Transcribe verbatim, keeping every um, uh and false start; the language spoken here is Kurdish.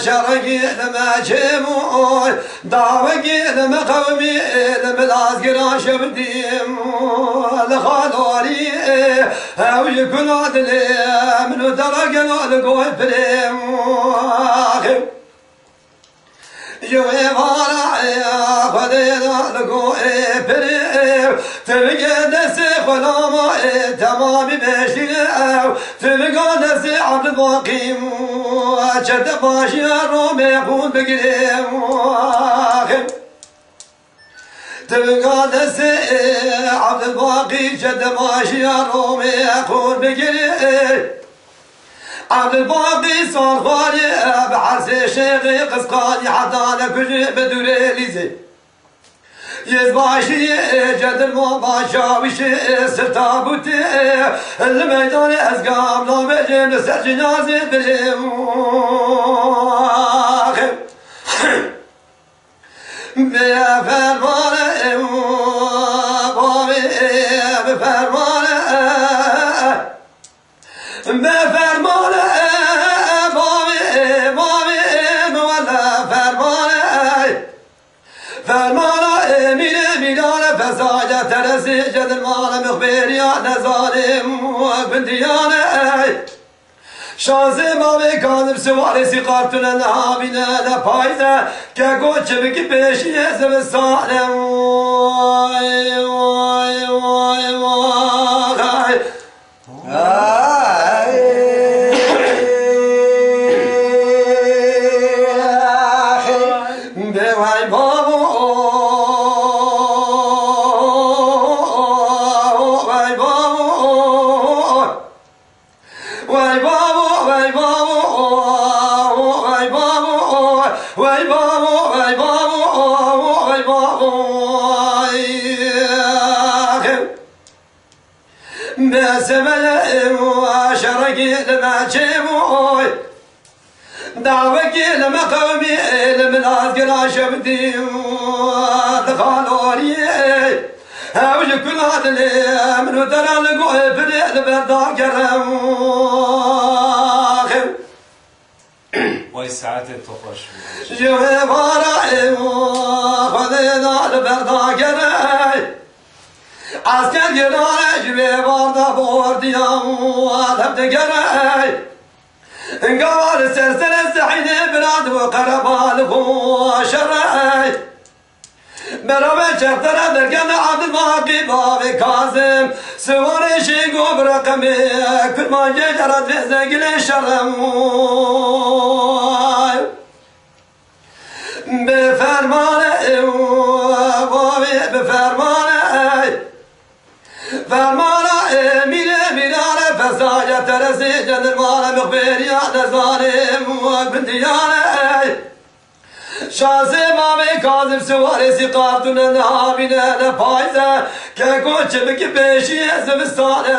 Şergî li me çêbû, dawegî li me qewimî, li min azgira şewitî, li xalorî, ew ji kuna dilê min û dera gelo li goy pirê. Ji wê vara, Xwedê da li goy pirê, tivige destê xwe lama, temamî beşî ew. Tevga destê Abdulbaqî, çete başiya Romê xûn bigirê. Tevga destê Abdulbaqî, çete başiya Romê xûn bigirê. Abdulbaqî sar xwarê, bi hersê şêxê qisqanî heta nekujê bi dûrê lîzê. Yêzbaşî, Cedirma, Başavîşê, Sirtabûtê, li meydanê ez gam nabêjim, li ser cinazê birêm. Bi fermanê bavê, bi fermanê Bi fermana bavê, bavê, bi wele fermana. Fermana emîrê mîrane, fesaya teresê cedirmane, mixbêriya nezalim gundiyane. Şansê bavê Kazim siwarê sîqartune nehabîne ne payze, keko çibikî pêşiyê zivistane. Vay, vay, vay, vay. Ay. Be vay babo. Vay babo. Vay babo, vay babo. Vay babo, vay babo. Vay babo. Ay. Bi sebeya şerekî li me çêbû, dawekî li me qewimî, li min azgira şewitî, di xaloriyê, ew ji kuna dilê min û te re li goyê pirê li ber da kerem. Vay saetê tu xweş bû. Ji wê vara ê Xwedê da li ber da gerê. Esker girare ji wê var da bordiya û alem digerê. Gava li ser serê Seîdê bira di bo qerebalix û şerê. Beravê çertera derkene Abdulbaqî bavê Kazim. Siwarê şêgo bi reqemê Kurmancê jara dirêze gilê şerem. Bi fermanê bavê, bi fermanê. Fermana emîrê mîrane, fesaya teresê cendirmane, mixbêriya dezanê gundiyane. Şansê mamê Kazim siwarê sîqartune nehabîne ne payze, keko çimikî pêşiyê zivistane.